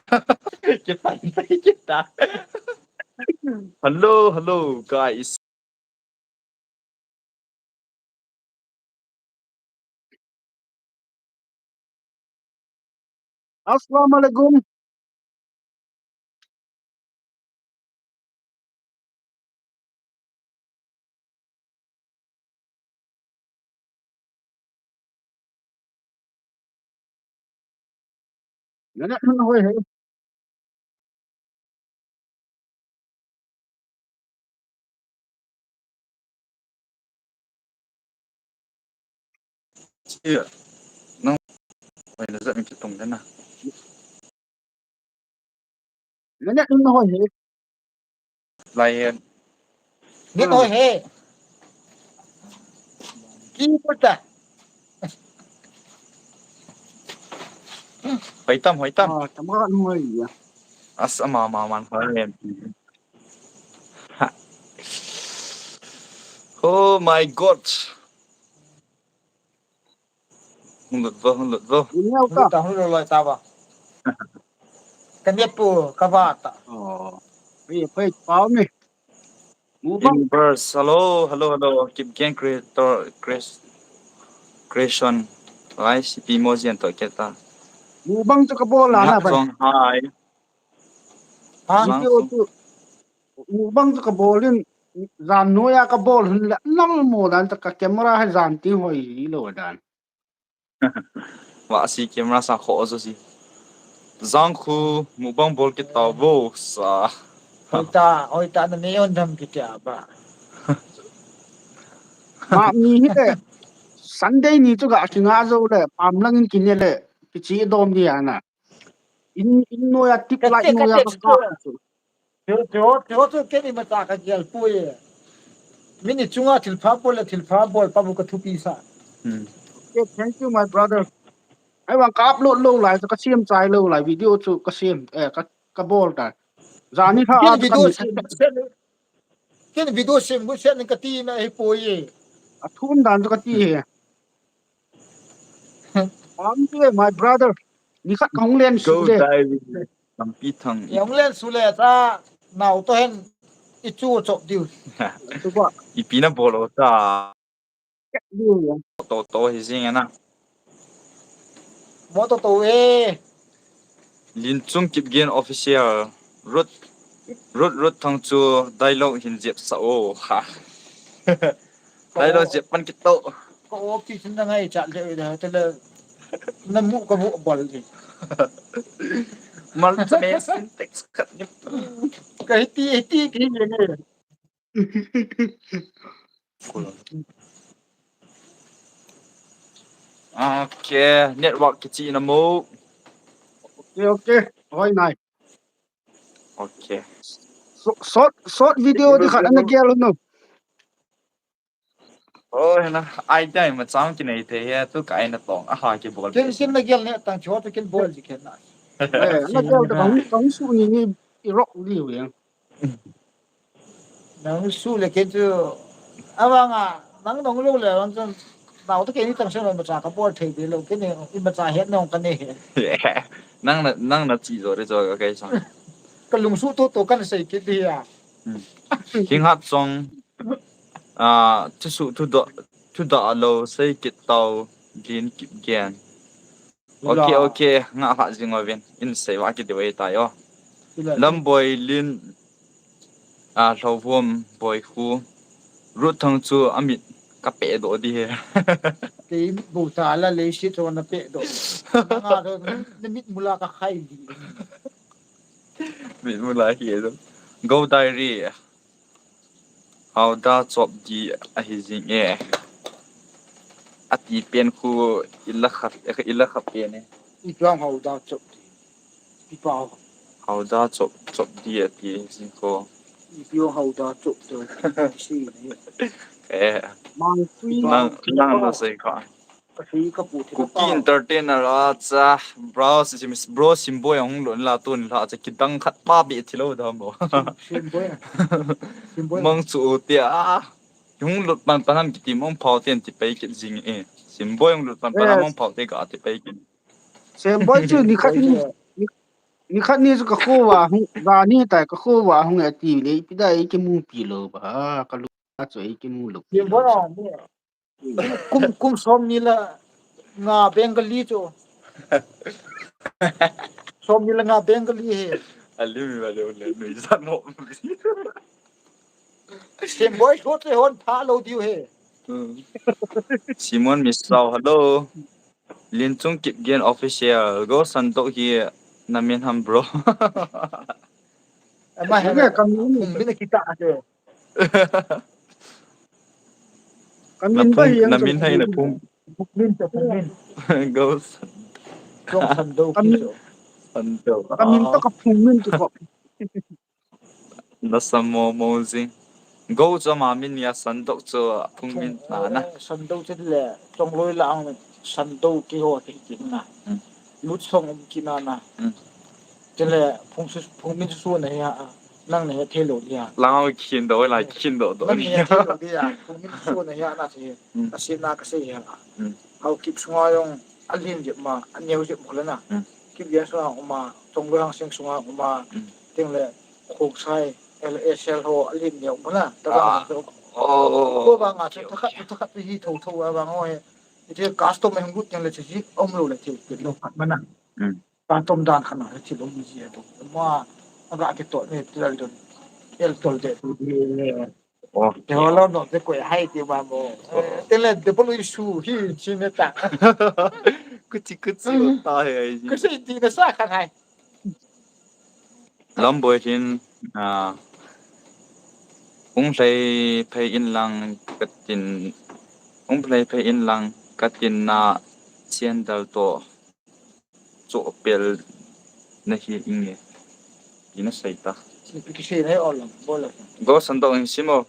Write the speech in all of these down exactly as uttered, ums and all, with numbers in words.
Kipan, kipan. Hello, hello, guys. Assalamu alaikum. Nana, nana, hoi, hoi. Chia, nang, hoi, na zat mi kitong dana. Nana, nana, hoi, hoi. Lai hen. Nit hoi he. Ki puta. Hoi tam, hoi tam. Ah, tama hoi ya. As ama ma man hoi he. Ha. Oh my God. Hung lut vo, hung lut vo. Hung lut ta, hung lut loi ta ba. Ka nep pu, ka va ta. Oh. Ei, phai pau ni. Mukbang. Inverse. Hello, hello, hello. Keep Gang Creator, Creation. Lai, C P mo zian to kita. Mukbang chu ka bol la na ba. Song, hi. Ha? Video chu. Mukbang chu ka bol in, jan noiya ka bol hin le, nal mo dan ta ka camera hi jan ti hoi lo dan. Wa si camera sa kho zo si. Jang khu mukbang bol kit tau vo sa. Hoi ta, hoi ta na me on dam kit ya ba. Ma mi hi le, Sunday ni chu ga kinga zo le, pam lang in kine le, kichi dom ni ana. In, in noiya tip light noiya ka ka chu. Chu, chu, chu, chu, kei ni mata ka gel pui. Min ni chunga thil pha bol le thil pha bol pa bu ka thupi sa. Hmm. Okay, thank you, my brother. Ai wang ka upload lo lai, ka siam chai lo lai, video chu ka siam, eh, ka, ka bol ta. Jani kha kei ni a video ka siam, siam, kei ni video siam, bu siam ni ka ti na hi pui. A thum dan chu ka ti he. Pam te, my brother. Ni khat ka hung len su de. Go diving. Lampi thang i. Hung len su le ta. Nau to hen. I chu chop diu. Chu ba. Ipi na bol o ta. Diu ya. To to hi jing na. Mo to to e. Linchung Kipgen Official. Rut, Rut, Rut Thang chu dialogue hin jep sa o. Ha. Dialogue jep pan kit to. Ka office na ngai cha le da ta le. Na mu ka mu bol ni. Mal cha me syntax khat ni. Ka hiti, hiti, hiti ni. Okay, network kichi na mo. Okay, okay. Hoi nai. Okay. So, short, short video di khat ana gel no. Oh, na, ai dai ma chang ki nei te he, tu kai na tong, aha ki bol. Kin sin na gel ne tang cho tu kin bol ji ken na. Eh, na gel ta kang, kang su ni ni i rock li wi. Nang su le ken chu, awang a, nang nong lo le, awang chun, nau to ken ni tang sen ma cha ka bol thei de lo, ken ni, i ma cha het nong ka ne he. Nang na, nang na chi zo re zo ka kai sang. Ka lung su to to kan sei kit di ya. Hmm. King Hat Song. Ah, thusuh thudoh, thudoh lo sei kit tau, Lin Kipgen. Okay, okay, nga ha jing ovin. In sei va kit de wei ta yo. Lam Boi Lin, ah, Lhovom Boi khu. Rut Thang chu amit ka pe doh di he. Kei bu ta la le si to na pe doh. Nga to na mit mula ka khai di. Mit mula hi do. Go Diary. Hauda chop di ahi jing e. Ati pen khu ila khat, ila khat pen e. I tuang hauda chop di. I pau. Hauda chop, chop di ati jing ko. I tuang hauda chop di. Si ni. Eh. Mang sui. Nang, nang na sei ko. Kuki Entertainer a cha, bro, Sim-, bro Simboi ahung lon la tun la cha kidang khat pa be thilo da mo. Sim-, Simboi. Simboi. Mang chu te a. Hung lut pan pan ham kiti mong phau ten ti pai kit jing e. Simboi hung lut pan pan ham mong phau te ka ti pai kit. Simboi chu ni khat ni, ni, Nikhat ni chu ka kho va hung, ga ni tai ka kho va hung e ti le, ipi da ei kimu pi lou ba, ka lu a chu ei kimu lou pi lou. Kum, kum som ni le nga Bengali chu. Som ni le nga Bengali he. Alim va le le nui sa mo. Sim boi sot le hon pha lou diu he. Hmm. Simon Misrao, hello. Linchung Kipgen Official, Go Santoh hi na min ham, bro? Ama he. Ka min. Phung min kita ase. Ka min ba hi na min hai na phung. Phung min to phung min. Go San. Go Santoh. Ka min. Santoh. Ka min to ka phung min to ko. Na sa mo mo jing. Go chu ama min a, Santoh chu a phung min na na. Santoh chu le, Chongloi lang Santoh kiho ti kit na. Hmm. Lut song um kit na na. Hmm. Chule phung su, phung min su na hi a, nang na he thei lou dia. Lang khin do la khin do do. Nang na he thei lou dia. Phung min su na hi a na si. Hmm. Ka si na ka sei hi a. Hmm. Haokip sunga jong a lin jep ma, a neo jep ma le na. Hmm. Kipgen sunga um a, Chongloi Hangsing sunga um a. Hmm. Ting le Khongsai, L S L ho, a lin neo ma na. Ta ba. Oh. Ko ba nga chu ta khat, ta khat hi tho tho a ba ngo he. Ite custom hung gut ting le chi ji um lou le chi. Lo khat ma na. Hmm. Custom dan khat na chi lo mi ji a to. Ma, a ga ke to ne, ti la don. El tol de. Oh. Te ho lo no te ko hai ti ba mo. Oh. Te le de bolu su hi chi ne ta. Kuchi kuchi ta he ai. Kuchi ti na sa khan hai. Lamboi hin, ah, hung lhai phei in lang ka tin, hung lhai phei in lang ka tin na sandal to. Chopel na hi inge. Ina sei ta. Ipi kisei na hi o lang, bol lang. Go Santoh in simo.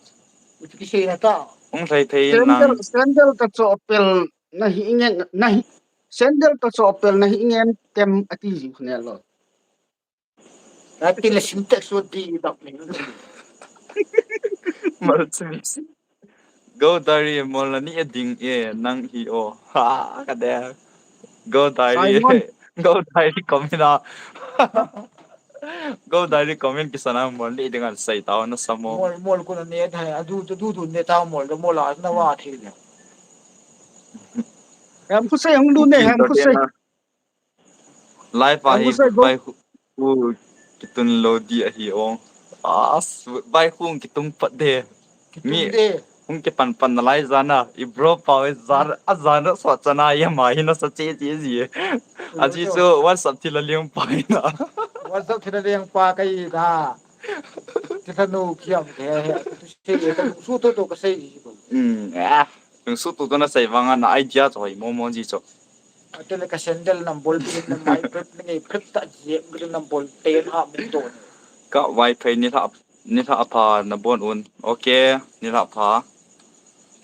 Ipi kisei na ta. Hung lhai thei in lang. Sandal, sandal ka chopel na hi inge, na hi. Sandal ka chopel na hi inge tem ati ji khne lo. Na ti le sim tek su di dok ni. Mal chim. Go Diary, mol na ni a ding e, nang hi o. Ha, ka de. Go Diary. Simon. Go Diary comment a. Go Diary comment kisa na mol ni ding an sei ta na sa mo. Mol, mol ko na ne thai, a du, du, du, du ne ta mol, mol a na wa thi le. Ham khu sei hung du ne, ham khu sei. Live a hi vai khu kitun lo di ahi ong. As, vai khu kitun pat de. Mi hung kipan pan na lai jana, i bro pa we jar, a jana so chana ya ma hi na sa che che ji. A ji chu WhatsApp thil a liang pa hi na. WhatsApp thil a liang pa kai da. Ti sa nu kiam ke he. Tu se ye ka su to to ka sei ji ko. Hmm, ah. Nung su tu tu na sei vang a na idea chu hoi mo mo ji chu. Atele ka sandal nambol pi na mai prep ni ngai prep ta je ngi nambol te ha mu to. Ka vai phei ni lha, ni lha pha na bon un. Okay, ni lha pha.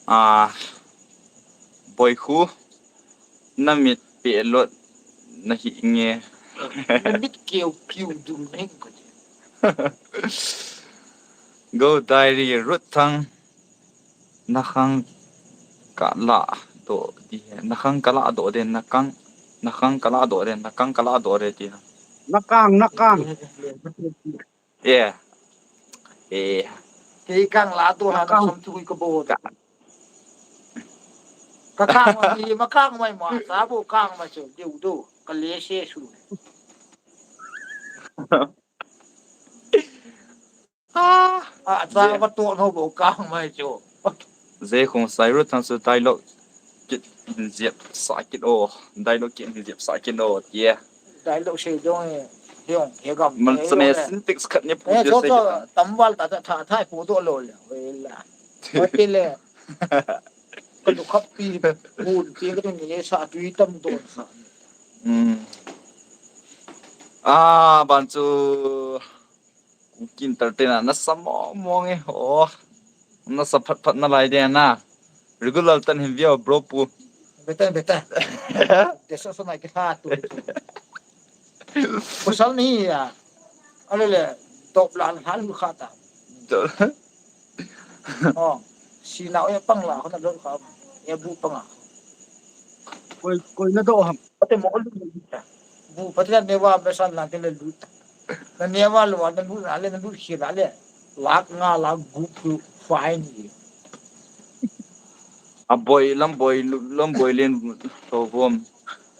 Ah, boi khu na mit pe lot na hi nge. Na mit keu piu dum na hi ko. Go Diary Ruth Thang. Na khang ka la do di he. Na khang ka la do de, na kang, na khang ka la do de, na kang ka la do de ti. Na kang, na kang. Eh. Eh. Kei kang la do ha na som thui ka bo. Ka kang ma ni, ma kang mai ma, sa bo kang ma chu, diu do, ka le se su. Ah, ah, cha ba to no bo kang mai chu. Je khong sai ru thang su tai lo. Kit in ziap sa kit o. Dai lo kit in ziap sa kit o. Tia. Dai lo sei dong e. Hiong, he gam. Man sa me sin tik khat ni pu tia sei. Tam val ta ta tha thai pu do lo le. Wei la. Wei le. Ka du khap pi. Pu ti ka ni sa tui tam do sa. Hmm. Ah, ban chu. Kuki Entertainer, na sa mo mo nge, oh. Na sa phat phat na lai de na. Regular tan hin via bro pu. Beta, beta. Te sa sa na ki ha tu. Pasal ni ya. Ale le, top la hal mu kha ta. Oh, si na ya pang la, ko na lo kha. Ya bu pang a. Koi, koi na do ham. Ate mo lu ta. Bu Pathen neva mesan lang kile lut. Na neva lou na lut na le na lut khel na le. Lakh nga lakh gup tu fine hi. Aboi, Lamboi, Lamboi len to vom.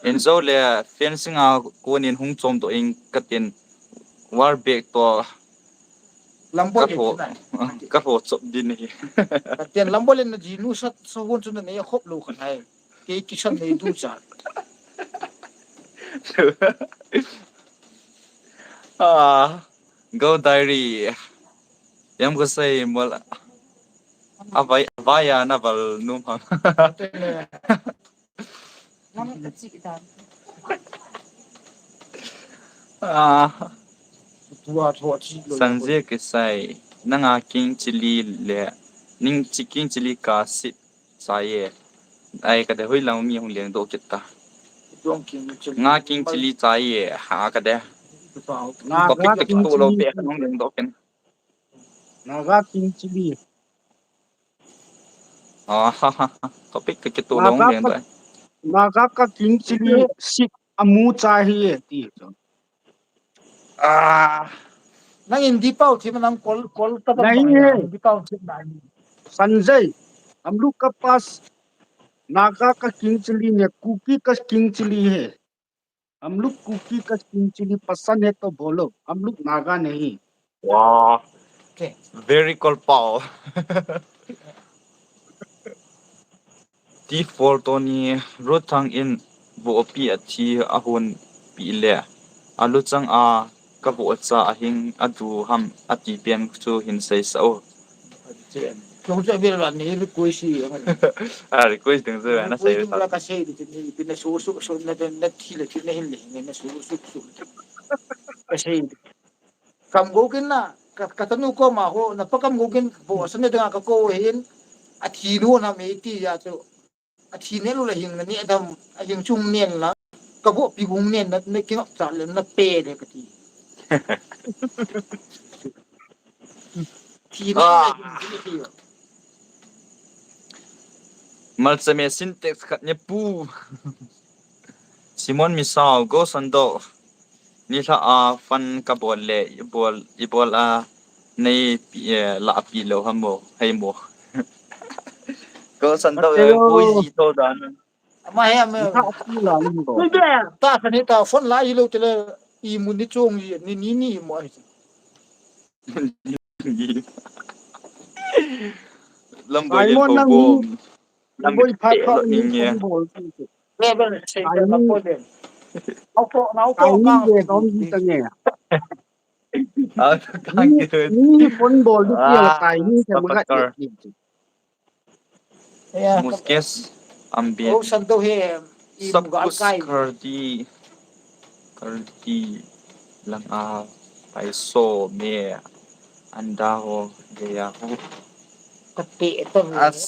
Inzo le fencing a konin hung chom to ing katin. War back to Lamboi ka len ho, tu na. Ka ho chop din hi. Katin Lamboi len na jinu sat so von chu na ne khop lou khan hai. Kei kisan nei du cha. Ah, go diary. Yam ko sei mol. Avai, avai a na val num ham. Nam ka chi dan. Ah. Tua tho chi lo. Sanje kisai. Nanga king chili le. Ning chi king chili ka sit. Chai e. Ai, ka de hoi lang mi hung leng doh kit ta. Tuang king chili. Nga king chili chai e. Ha ka de. Nga topic ka king kitu lo chili. Pe ka hung leng doh kin. Naga king chili. Ah, ha, ha, ha. Topic ka kitu lo Naga leng ka, doh. Naga ka king chili sik amu chai hi e ti. Ah. Nang Hindi pau thim nang kol, kol ta bang nahi bang hai. Hindi pau thim nang. Sanjay, हम लोग का पास नागा का king chilli नहीं, कुकी का king chilli है। हम लोग कुकी का किंग चिली पसंद है तो बोलो, हम लोग नागा नहीं। Wow. Okay. Very cool pau. T four Tony, Ruthang in vohpi athi ahon pi le. Aluchang a ka vohcha ahing adu ham ati pen chu hin sei sa o. Kong chu avel va ni request hi. Ah, request ding chu na sei sa. Ka sei di ni pin na su su su na na thi le thi na hin le na su su su. Ka sei. Kam go kin na, ka, ka tanu koma ho, na pa kam go kin, bo, sa ne danga ka ko hin, athi nu na me ti ya chu. Athi ne lu la hing na ni adam, ahing chung nen la, ka bo pi gung nen na, ne king up cha le na pe le ka ti. Thi ne la hing ti ti. Malsame syntax khat ne pu. Simon Misao, Go Sando. Ni la a fan ka bol le, i bol, i bol a nei pi, eh, la pi lo ham mo, hei mo. Go Sando, eh, pui ji to dan. Ama he ama. Ni la pi la ni mo. Ni de, ta ka ni ta phone la i lo te le i mu ni chung ji, ni, ni, ni mo ai. Lam boi Simon to nang bom. Ni boi phat phat ni phone bol. Level sei ka ko den. Au ko na au ko ka. Ni phone bol di ki kai ni ke ma ka. Mukesh Ambani. Oh, Santo he. Sab kuch kar di, kar di lang a paiso me anda ho gaya ho. Kati ito. As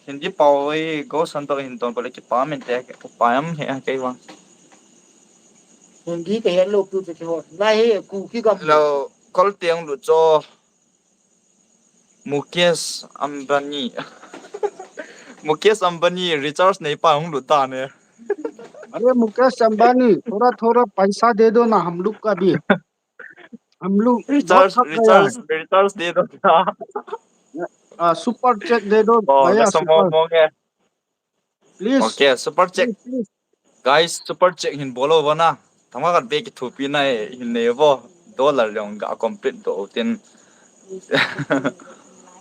Hindi pau e, Go Santo hin ton pala ki pa min te, pa am he kei wa. Hindi ka hello pu te ho. La he ku ki gam. Lo kol tiang lu cho. Mukesh Ambani. Mukesh Ambani recharge nahi pa hung lut ta ne. अरे मुकेश अंबानी, थोड़ा थोड़ा पैसा दे दो ना हम लोग का भी। हम लोग बहुत थक गया है। Recharge दे दो ना। आ, super chat दे दो भैया, super। Please। Okay, super chat. Please, please. Guys, super chat hin bol o vana. Thama kan be kithupi na e, hin nei vo. Dollar jong ga complete do tin.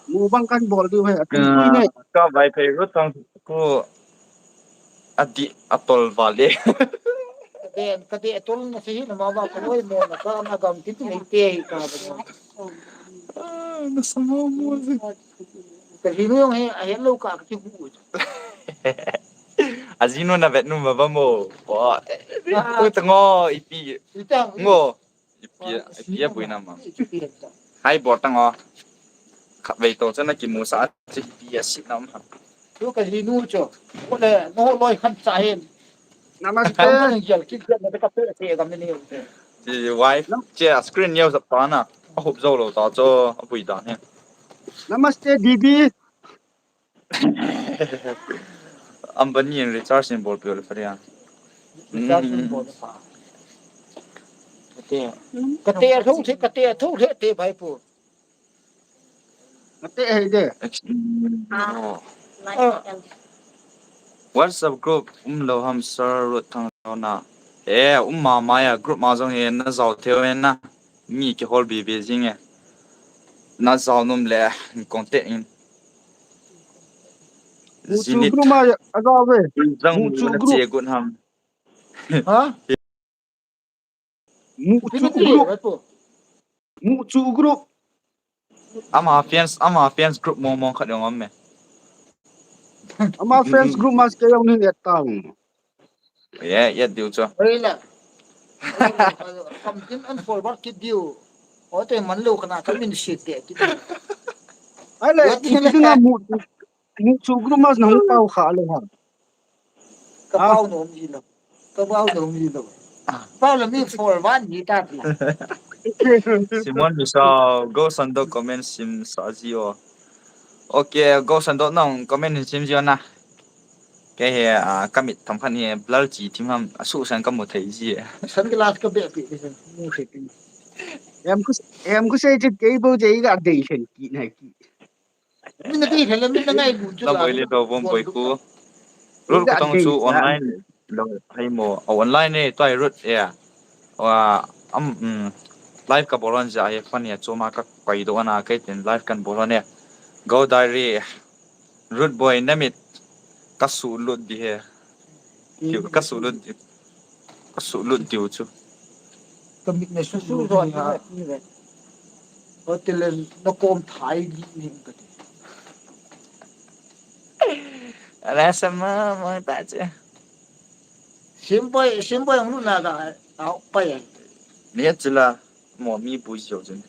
Mu bang kan bol diu he, atin pui ne. Ka vai phei ru thang ku adi atol vale. Ka de, ka de atol na si hin ma ba ko oi mo na ka na gam tin nei te hi ka ba. Ah, na sama mo. Ka jinu jong he, a hello ka ki hu. A jinu na vet nu ma ba mo. Wa. Ku ta ngo ipi. Ngo. Ipi, ipi a bui na ma. Hai bol ta ngo. Khat vei to chana ki mu sa chi pi a si nam ha. Tu ka jinu cho. Ko le no loi khan cha hin. Namaste. Kam ka jal ki jal na ka pe se kam ni. Ti wife che screen yo sa pa na. A hup zo lo ta cho a bui da ne. Namaste didi. Ambani in recharge in bol pio le faria. Recharge in bol pa. Kate, kate a thong the, kate a thong the te bai pu. Kate he de. Ex-, oh. Ah. WhatsApp group um lo ham sir, Ruth Thangjaona. Eh, um ma ma ya, group ma jong he na jao theu he na. Mi kihol be be jing e. Na jao nom le, contact in. Muchu Zenith. Group ma ya, a jao ve. Jang Muchu na group. Che gun ham. Ha? Muchu group. Muchu group. Ama fans, ama fans group mong mong khat jong um e. Ama fans group mas ke jong ni et tang. Yeah, yeah, diu chu. Oi la. Kam tin an forward kit diu. O te man lo kana ka min sit te kit. Ai le, ti ti na mu, Muchu group mas na hung pau kha le ha. Ka pau nom ji lo. Ka pau nom ji lo. Pau la mi forward ni ta ti. Simon Misao, Go Sando comment sim sa ji o. Okay, Go Sando nang comment sim ji o na. Kei he, ah, ka mit thomkhat hi blur chi thim ham, a suhsan ka mu thei ji e. Sunglass ka be pi, mu thei pi. Em khu, em khu sei chu kei bou chu i ga dei sen ki na ki. Min na dei sen la, min na ngailu chu la. Boi le to bom boi khu. Ruth ka tong chu online lo, hai mo. A online e, tua Ruth e. Wa, am, mm, live ka bol hon jeh a hi phone hi a chom a ka koi doh ana, kei tin live kan bol hon e. Go Diary. Ruth boi, na mit ka sulut di he. Tiu, ka sulut di. Ka sulut diu chu. Ka mit na su su ron ha. Hotel na kom thai di ni ka ti. Ala sama mo ta che. Sim boi, sim boi ang lu na ka, au pa ya. Ni chila. Mo mi bui jo jin.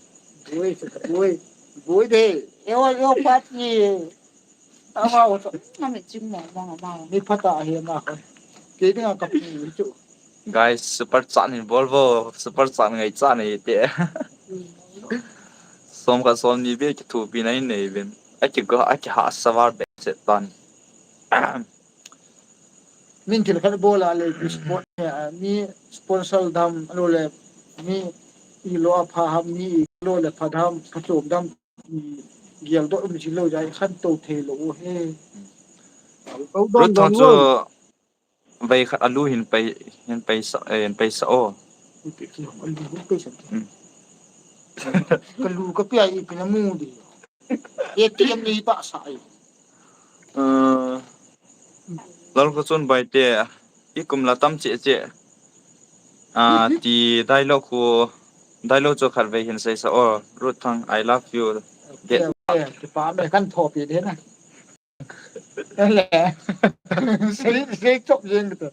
Bui, bui, bui de. Eo, eo pat ni. Ama o to. Ami chim mo, mo, mo. Mi phata hi ma ko. Ke dinga ka pu chu. Guys, super chat ni bol vo, super chat ngai cha ni te. Som ka som ni be ki thu pi nai nei ben. Aki go, aki ha savar be set tan. Min thil khat bol a le, mi spon-, eh, mi sponsor dam, a lo le, mi i lo a pha ham, mi i lo le pha dam, pha chom dam, i gel dot um ji lo jai, khan to thei lo u he. Ruth Thang chu vei khat alu hin pei, hin pei sa, eh, hin pei sa o. Ui, pei sa, alu hin pei sa. Hmm. Ka lu ka pia i pina mu di. A T M ni pa sa ai. Uh, Lal ko chun bai te, i kum la tam che che. Ah, ti dialogue ko, dialogue chu khat vei hin sei sa o, Ruth Thang, I love you. Okay, okay. Ti pa me kan tho pi de na. Le. Sei, sei chop jeng ta.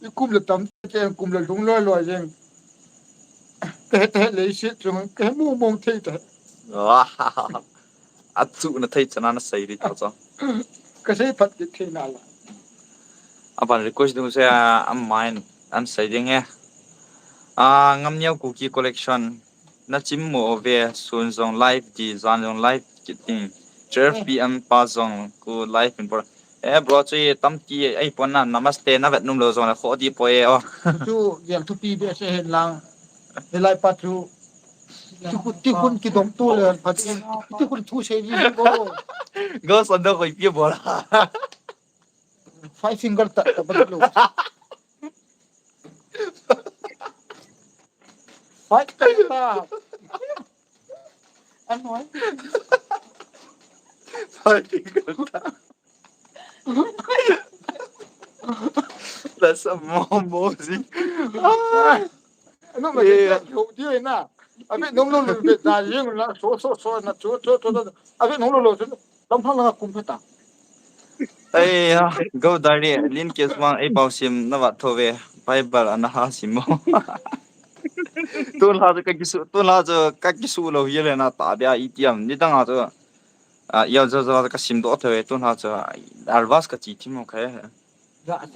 I kum la tam che, kum la lung loi loi jeng. Te, te, le, si, chung, ke, mu, mong, thei, te. Wah. A chu na thei chana na sei ri ta cho. Ka sei phat ki thei na la. Aban request ding se a, a main, an sei ding e. A, Ngam Niau Kuki Collection. Na chim mo ve, sun jong live di, jan jong live ki ting. Twelve P M pa jong ku live in por. Eh, bro, chu tam ti ai pon na, namaste, na vet num lo jong la kho di po e o. Chu, gel thu pi be se hen lang. He lai pa chu. Ti khun, ti khun ki dom tu le, pa ti, ti khun thu se ji bo. Go son do koi pi bo la. Five finger ta, ta ba lo. Five finger ta. Ano ai? Five finger ta. That's a mo-, mozing. Ah. Ano ma ke ho di na. Abi nong nong be da jing na so so so na so so so. Abi nong nong lo so. Tam phang la kum phe ta. Ai ya, go dari lin kes mang ei pau sim na vat tho ve. Bible ana ha sim mo. Tun ha ka kisu, tun ha ka kisu lo ye le na ta bia itiam. Ni tang ha. A, yau jo jo ka sim doh thei, tun ha chu, a, arvas ka chi thim mo khe.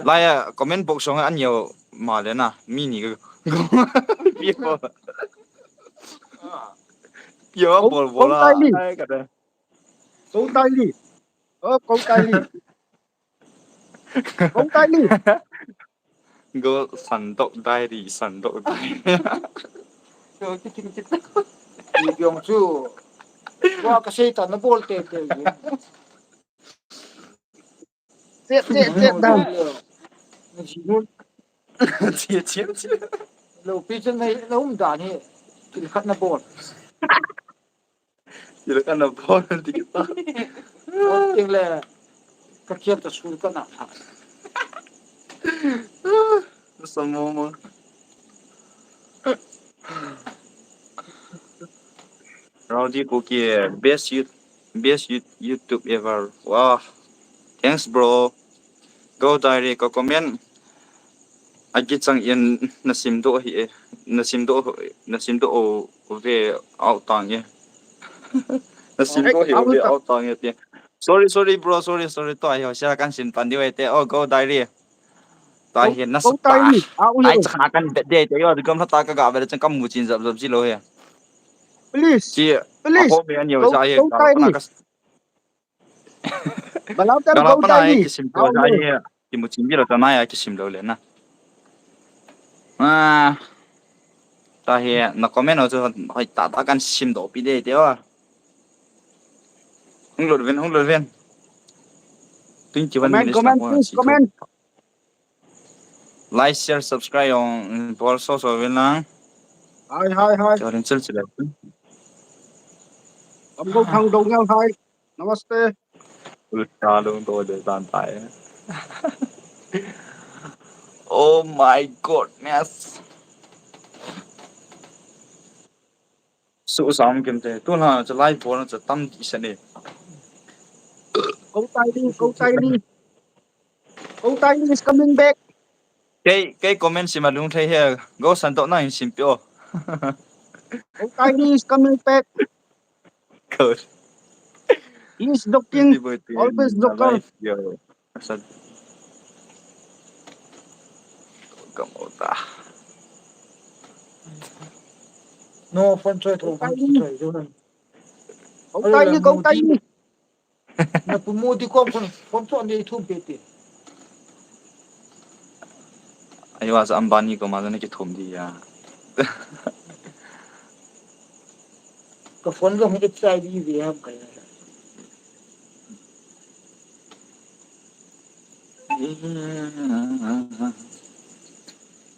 Lai a comment box jong an yau ma le na, mi ni ka. Pio. Pio bol bol a, ai ka da. Kong tai li. Oh, kong tai li. Kong tai li. Go sandok dai ri, sandok dai. Kiti kiti. Ni biong chu. Wa ka sei ta na bol te te. Chet, chet, chet, down. Chia, chia, chia. Lo pi chen nei, lo um dan hi. Thil khat na bol. Thil khat na bol, ti kita. Ting le. Ka khial ta sul ka na. Sa mo mo. Rowdy Kuki, best you, best you, YouTube ever. Wow. Thanks, bro. Go Diary, ka comment. Agi chang in na sim do hi, eh. Na sim do, na sim do o ve out tang e. Na sim do hi o ve out tang e te. Sorry, sorry, bro. Sorry, sorry. To ahi, siya kan sim tan di we te. Oh, Go Diary. Ta hi na sa ta. Ai, chakna kan bet de te yo, gam ta ka ga bet chang kam mu chin zap zap ji lo he. Please. Chi, please. Ho me an yo sa hi, ka pa na ka. Balau ta Go Diary. Ki sim to sa hi. Ki mu chin bi lo ta na ya ki sim lo le na. Ah. Ta hi na comment o chu hoi ta ta kan sim do pi de te yo. Hung lut ven, hung lut ven. Twenty-one minutes comment, please, comment. Like, share, subscribe, ong, bol so so vin lang. Hi, hi, hi. Cho rin chil chil. Am go thang dong ngal hi. Namaste. Lut ka lung to de tan tai. Oh my goodness. Su sam kim te. Tu na cha live bol na cha tam di sa ne. Go tai ni, go tai ni. Go tai ni is coming back. Kei, kei comment sim a lung thei he. Go san to na in sim pio. Go tai ni is coming back. Good. He is joking. Always joker. Asat. Kamu ta. No, phone choi to, phone choi to. Go tai ni, go tai ni. Na pu Modi kom phone, phone choi ni thum pe te. Ayo, asa Ambani ko ma na ki thum di ya. Ka phone ga hung chai di ve ham ka ya.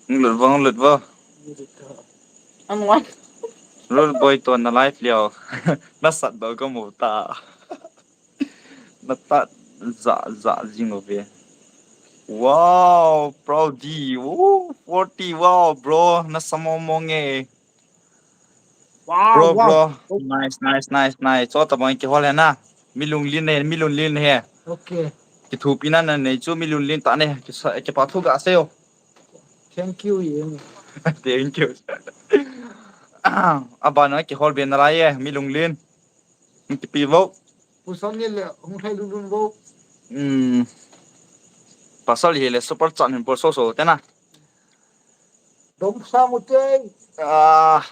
Hung lut vo, hung lut vo. Ang wan. Rule boy to na live leo. Na sat do ko mu ta. Na ta za, za jing o ve. Wow, Proudy. Woo, forty. Wow, bro. Na sa mo mo nge. Wow, bro, wow. Bro. Nice, nice, nice, nice. Cho ta bang ki hol he na. Mi lunglen ne, mi lunglen he. Okay. Ki thupi na na nei chu mi lunglen ta ne. Ki sa, ki pa thu ga se yo. Thank you, ye. Thank you. Aba na ki hol be na la ye, mi lunglen. Ki pi vo. Pu Sam ni le, hung thai lun lun vo. Hmm. Pasal hi le super chat hin bol so so te na. Dom sang u te. Ah,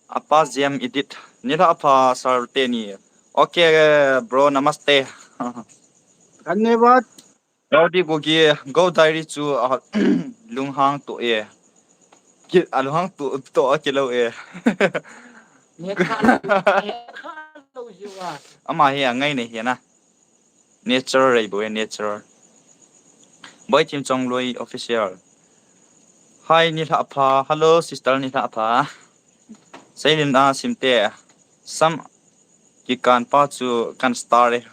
apa Jem edit. Ni la apa sar te ni. Okay, bro, namaste. Dhanyavad. Rowdy Kuki, Go Diary chu a lunghang to e. Ki, a lunghang to, to a kilo e. Ama hi a ngai nei hi na. Nature rei bo e, nature. Boy Team Chongloi Official. Hi, ni la pha. Hello, sister, ni la pha. Seilin a sim te. Sam ki kan pa chu kan star e.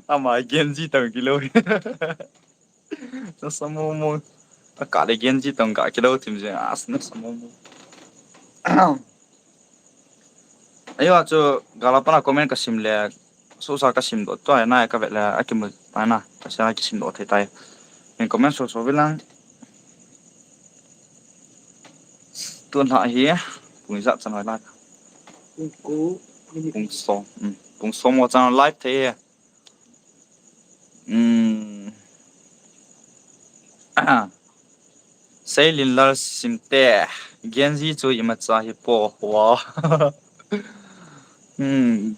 Ama Gen Z tang kilo. Na sa mo mo. A ka le Gen Z tang ka kilo tim je. As na sa mo mo. Ayo chu gala pana comment ka sim le. Sosa ka sim do to ai na ka vet le a kimu ai na ka sa ki sim do thei tai. Min comment so so vilang. Tun ha hi pung ijat chan hoi lai. Pung ko, pung som, um, pung som mo chan live thei he. Um. Seilin Lal sim te, Gen Z chu imacha hi po, wow. Hmm.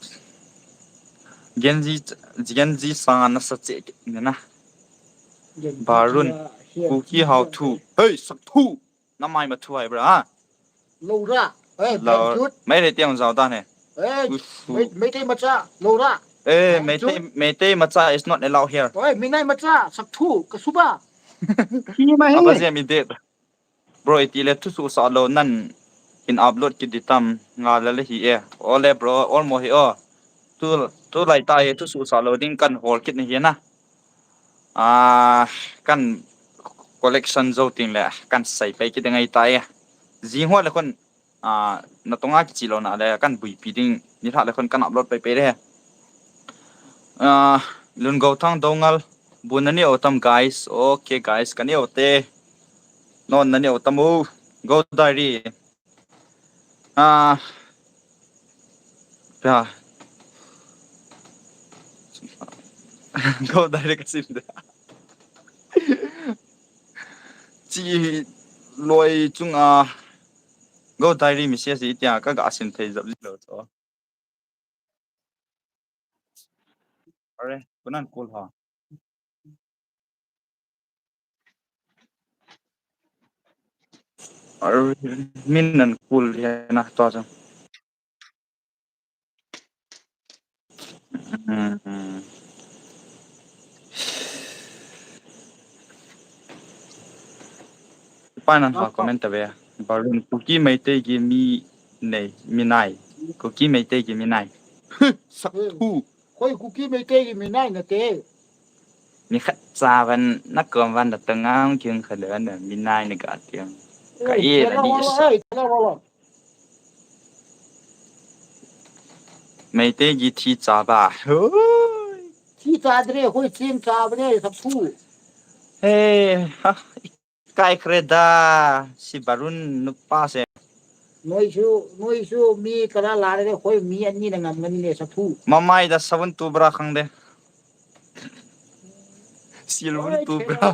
Gen Z, Gen Z sang na sa che ni na. Barun. Kuki hao thu. Hey, sak thu. Namai ma thu hai bra, ha? Lo ra. Eh, Lo. Bang jut. Mai re tiang zau ta ne. Eh, Usu. Mei-, Meitei macha. Lo ra. Eh, Bang Meitei, jut. Meitei macha is not allowed here. Oi, Minai macha. Sak thu. Ka suba. Ki ma he. Aba zia mi det. Bro, iti le thusuh sah lo nan in upload kit di tam nga le le hi e. Ole bro, olmo hi o. Tu, tu lai ta hi thusuh sah lo ding kan hol kit ni hi na. Ah, kan collection zo ting le kan sai pai kit ding ai ta e. Jing ho le kon, ah, na tonga kichi lo na le kan buipi ding ni tha le kon kan upload pai pai re. Ah, Lungou Thang Dongal, bu na ni o tam guys. Okay guys, ka ni o te. Non na ni o tam o. Go Diary. Ah. Ya. Go Diary ka sim de. Chi loi chung a. Go Diary message iti a ka ga sim thei jap lo cho. Are, kunan kul ha. Are, min nan kul hi na to jong. Hmm. Pa nan ha comment ta ve. Barun Kuki Meitei ki mi nei, mi nai. Kuki Meitei ki mi nai. Sak thu. Khoi Kuki Meitei ki mi nai na te. Mi khat cha van na kom van da ta ngam king kha le na mi nai na ka tiang. Ka e na ni is. Meitei ki thi cha ba. Hoi. Thi cha dre, khoi chim cha ba dre, sak thu. Hey, ha. Kai kre da, si Barun nupa se. Noi su, noi su, mi kala la re, khoi mi ani na ngam ngani ne sa thu. Mamai da sabun tu bra khang de. Silbun tu bra.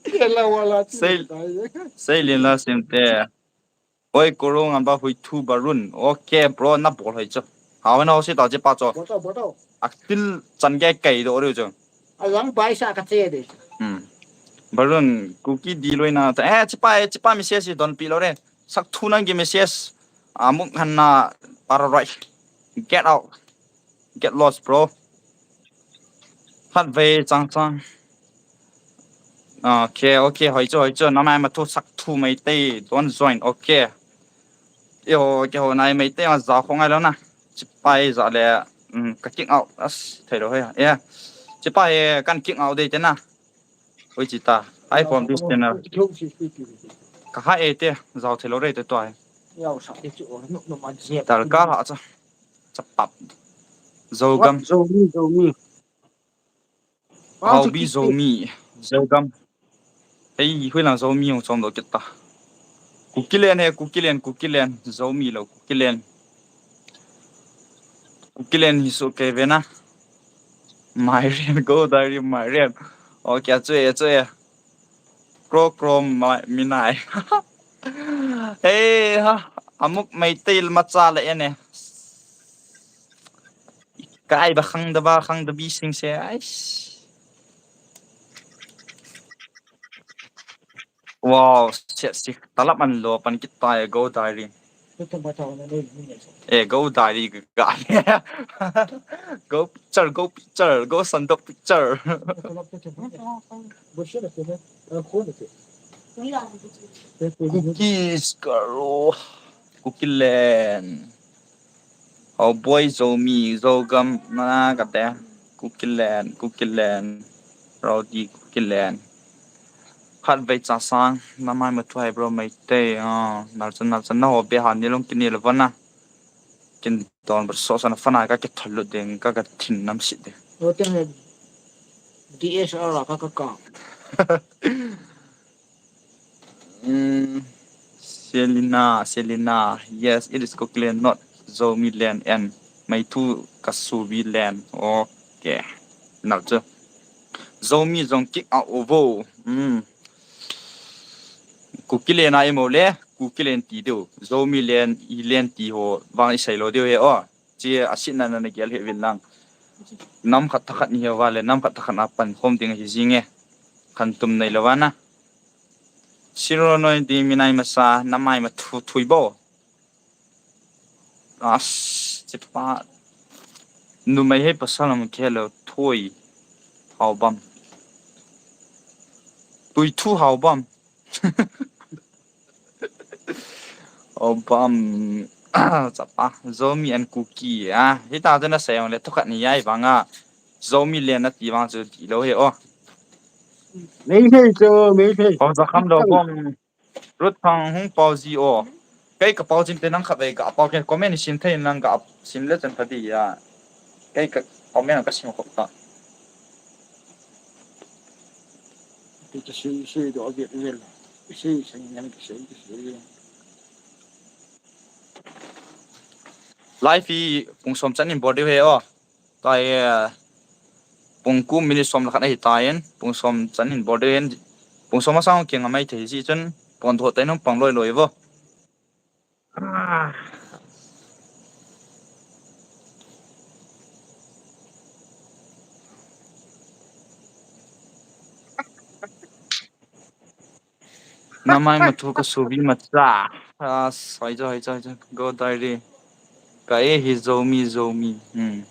Kela wala. Sei, sei lin la sim te. Oi, Koro Ngambahui thu Barun. Okay, bro, na bol hoi cho. Hao na ho si ta je pa cho. Bol tao, bol tao. Aktil chan ge kai do re cho. Alang bai sa ka che de. Hmm. Barun, Kuki di loi na ta. Eh, chipa, eh, chipa message don pi lo re. Sak thu nang ki message. Amuk han na para right. Get out. Get lost, bro. Khatvei chang chang. Okay, okay, hoi cho, hoi cho. Namai ma thu sak thu Meitei, don't join. Okay. Yo, ke ho nai Meitei ma za khong ai lo na. Chipai za le, um, ka kick out. As, thei lo he. Yeah. Chipai kan kick out de te na. Oi chi ta. I from this channel. Ka ha e te, zau thei lo re te to ai. Dar ka ha cha. Chapap. Zogam. Zomi, Zomi. Haubi Zomi. Zogam. Hei, hui lang Zomi hung chom do kit ta. Kukilen he, Kukilen, Kukilen. Zomi lo, Kukilen. Kukilen hi su ke ve na. Mairen, go dari Mairen. Okay, chu e, chu e. Kro kro ma, minai. Hey, ha. Amuk Meitei macha le ene. Kai ba khang da ba, khang da bi sing se. Ai. Wow, se si. Talap an lo pan kit ta e, go dari. Eh, go dari ga. Go picture, go picture, go sandok picture. Kukis karo. Kukilen. Hau boy Zomi, Zogam, na kate. Kukilen, Kukilen. Rowdy, Kukilen. Khatvei cha sang, namai ma thu hai bro Meitei. Ah, nalchan, nalchan na ho be ha ni long kini le vana. Kin don ber so sana fana ka ke thalut ding, ka ka thin nam sit ding. Lo teng le D S L R ka ka ka. Mm, Selina, Selina. Yes, it is Kukiland, not Zomi land and Meitei Kasubi land. Okay. Now, Zomi zong kick out ovo. Mm. Kukiland a imo le, Kukiland ti deu. Zomi land, i land ti ho, vang i sai lo deu he o. Chi a sit na na na gel he vin lang. Nam khat thakhat ni hiu vale, nam khat thakhat a pan khom ding ahi jing e. Khantum nei lou vana. Siro noi di minai masa, namai ma thu thui bo. As, chepa. Numei hei pasal am khe lou thui. Hao bam. Tui thu hao bam. Hao bam. Chapa. Zomi and Kuki. Ah, hita jana sayang le thakhat ni yai vanga. Zomi le na ti vang chu ti lou he o. Mei thei chu, mei thei. Hao za kham lou bom. Ruth Thang hung pau ji o. Kei ka pau jin te nang khat vei ka pau ken comment sim thei nang ka sim le chan pha di ya. Kei ka comment ka sim khop ta. Ti ta si si do a get vel. Si si nang ki si ki si. Live hi pung som chan in body he o. Tai, eh, pung kum minute som le khat ahi tai, pung som chan in bol ding, pung som a sang keng amai thei si chun, pon tho tai nom pang loi loi vo. Ah. Namai mathu ka subi matsa. Ah, sai jo, sai jo, sai jo. Go diary. Ka e hi Zomi, Zomi. Hmm.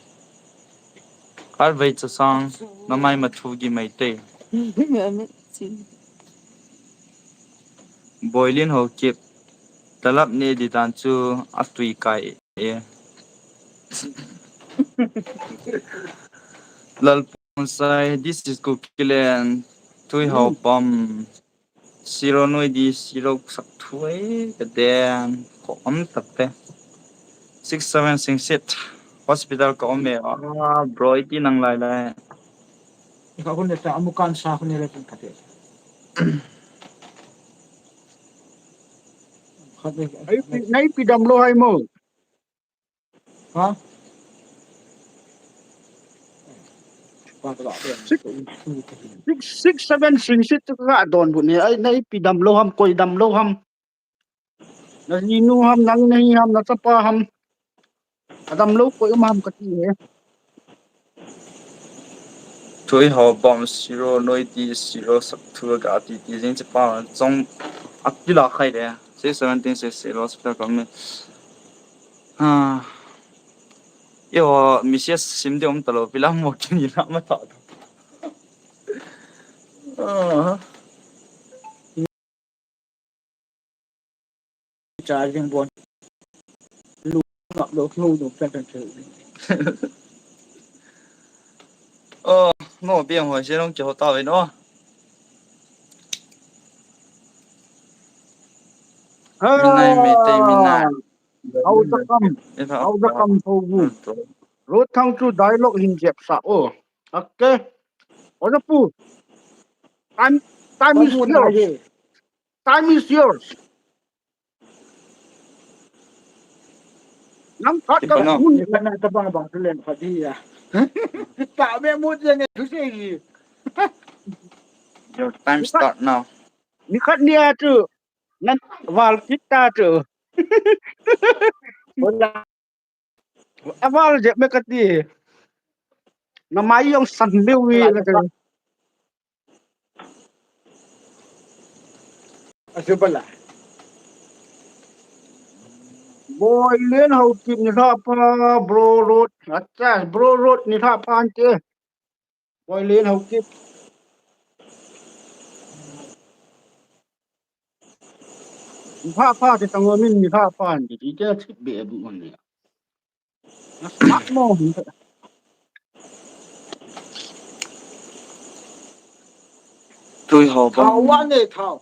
Har vei cha sang. Namai mathu gi mai te. Boilin ho kip. Talap ne di dan chu atui kai e. Lalponsai, this is Kukiland. Tui ho bom. Siro noi di siro sak thui ka den ko om tapte. Six seven sing sit hospital ka om e. Ah, bro, iti nang lai lai. Ka hun le ta amukan sa hun le pun kate. Khat le. Ai, nai pi dam lou hai mo. Ha? Six, six, six, seven, six, six, ka don bu ne. Ai, nai pi dam lou ham, koi dam lou ham. Na jinu ham, nang nahi ham, na chapa ham. Ka dam lou koi um ham kati he. Thui ho bom siro, noi di siro, sak thu ka ti ti jing chapa. Chong akila khai de. Six seventeen six zero, hospital ka me. Ah. Yo, message sim de um talou, pila mo kini la ma ta. Ah. Charging bon. Lu, lu, lu, lu, lu, lu. Oh, mo biang ho se long ke ho ta ve no. Minai, Meitei, minai. Hausa kam, hausa kam tho bu. Road thang chu dialogue hin jep sa o. Okay. Oja pu. Time, time is yours. Time is yours. Nang khat ka mun. Ni kana ta bang bang tulen khat hi ya. Ta me mu je nge tu se hi. Your time start now. Ni khat ni a chu. Nan val kit ta chu. Aval jep me kati. Namai jong san liu wi la ka. Asubala. Boy Len Haokip ni tha pa, Bro Road. Acha, Bro Road ni tha pa ante. Boy Len Haokip. Ni tha pa te tang min ni tha pa ante. Ti te chit be bu ni. Tui ho bang. Thao wa ne thao.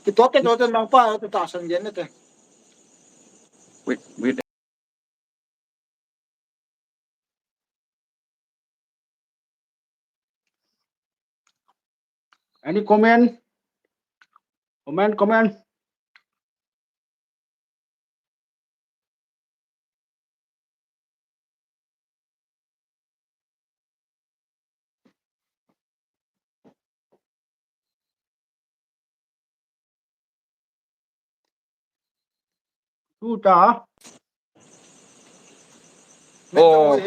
Kitote tote nang pa ta san gen ne te. Wait, wait. Any comment? Comment, comment. Tuta. Oh.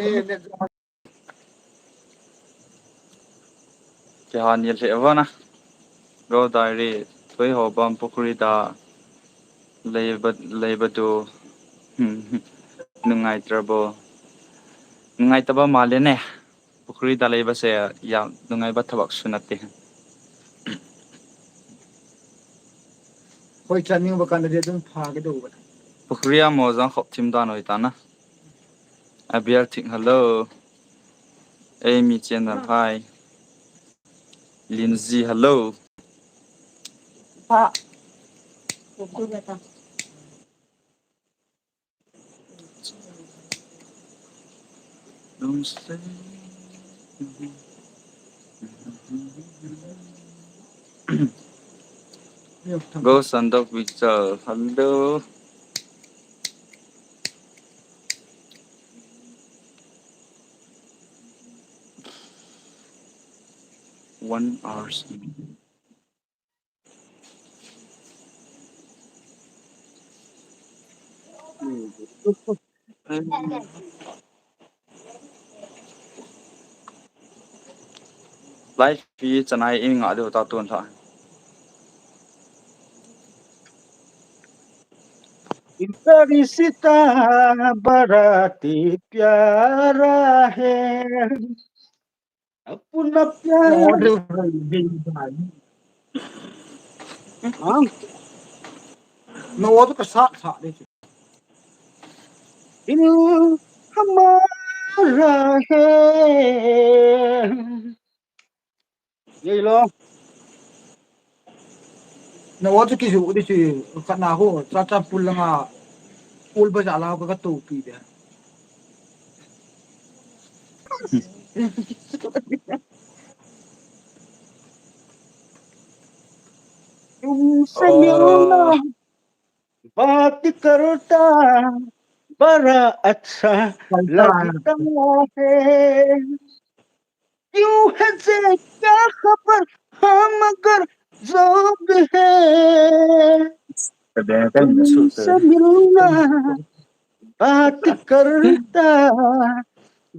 Kiha ni le vana. Go Diary, thui ho bam pukhri da. Leiba, leiba tu. Nungai trouble. Nungai taba male ne. Pukhri da leiba se ya, nungai ba thabak sunate. Hoi chan ning ba kan de dun pha ke do ba. Pukhri a mo jang khop thim dan hoi ta na. Abial Thing, hello. Amy Channel, hi. Lindsay, hello. Ha. Go Sandok Victor, hello. One hours. Live hi chanai in nga deu ta tun tha. Itarishita barati pyara hai. Apna pyar. Ha? No, wo to ka sa sa de. Dil hamara hai. Ye lo. Na wo chu kiju di chu, khat na ho, cha cha pul langa, pul ba ja la ka, ka topi de. Tumse milna baat karta, bada accha lagta hai. Kyun hai ye kya khabar, hum agar jo bhi hai, tumse milna baat karta,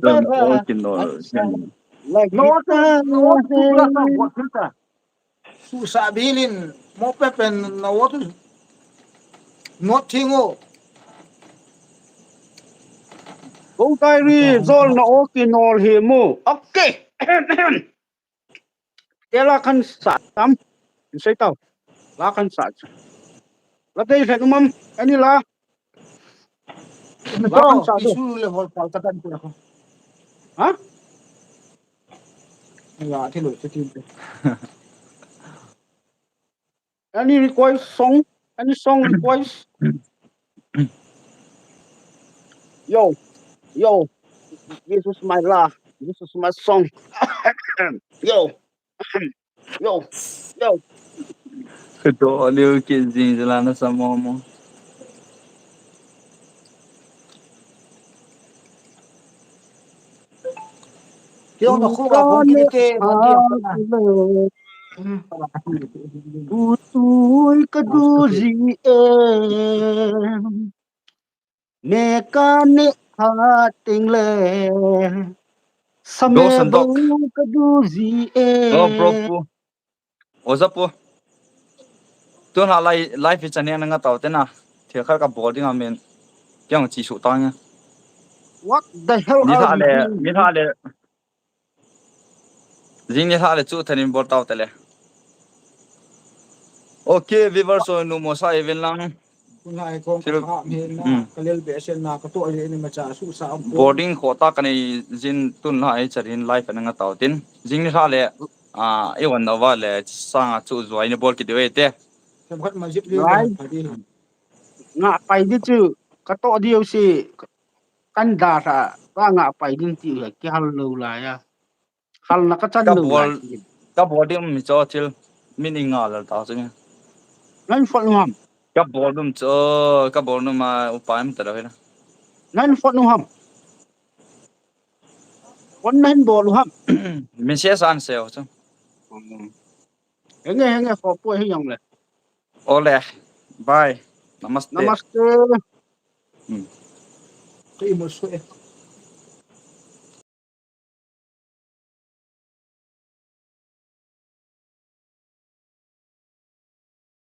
bada accha lagta hai. Susa bilin mo pe pen na wo tu. Not thing o. Go Diary, zol na o kinol hi mu. Okay. Te la khan sa tam. Sei tau. La khan sa. La te he numam. Ani la. La khan sa. Isu le hol pal ka tan ko. Ha? Ya, thilo se tin. Any request song? Any song request? Yo, yo, this is my la, this is my song. Yo, yo, yo. Kado liu kit jing jela na sa mo mo. Kio na khu ga phong kini te, man ti a na. Utui ka du ji e. Me ka ne ha ting le. Sa me ka du ji e. Go, bro, pu. Oja pu. Tun ha lai, live hi channel na nga tau te na. Thil khat ka bol ding a men. Piang chi su ta nga. What the hell are you doing? Ni tha le, ni tha le. Jing ni tha le chu thanin bol tau te le. Okay, viewers, so nu mo sa even lang. Tun lai kong ka ha mi na, ka lel be sen na, ka to ai ni ma cha su sa am. Boarding kho ta ka nei jin tun lai charin live na nga tau tin. Jing ni tha le, a, e wan na va le, sanga chu zuai ni bol ki de te. Sem khat ma jip li. Nga pai di chu, ka to di u si, kan da tha, ka nga pai din ti u, ki hal lo la ya. Hal na ka chan lo la. Ka bol ding mi cho thil, min i nga la ta chu. Nan phone nu ham. Ka bol dum cho, ka bol nu ma upai mi ta lo hina. Nan phone nu ham. Phone nan bol u ham. Message an se o chu. Henge, henge, kho pu hi jong le. Ole, bye. Namaste. Namaste. Hmm. Kei mo su e.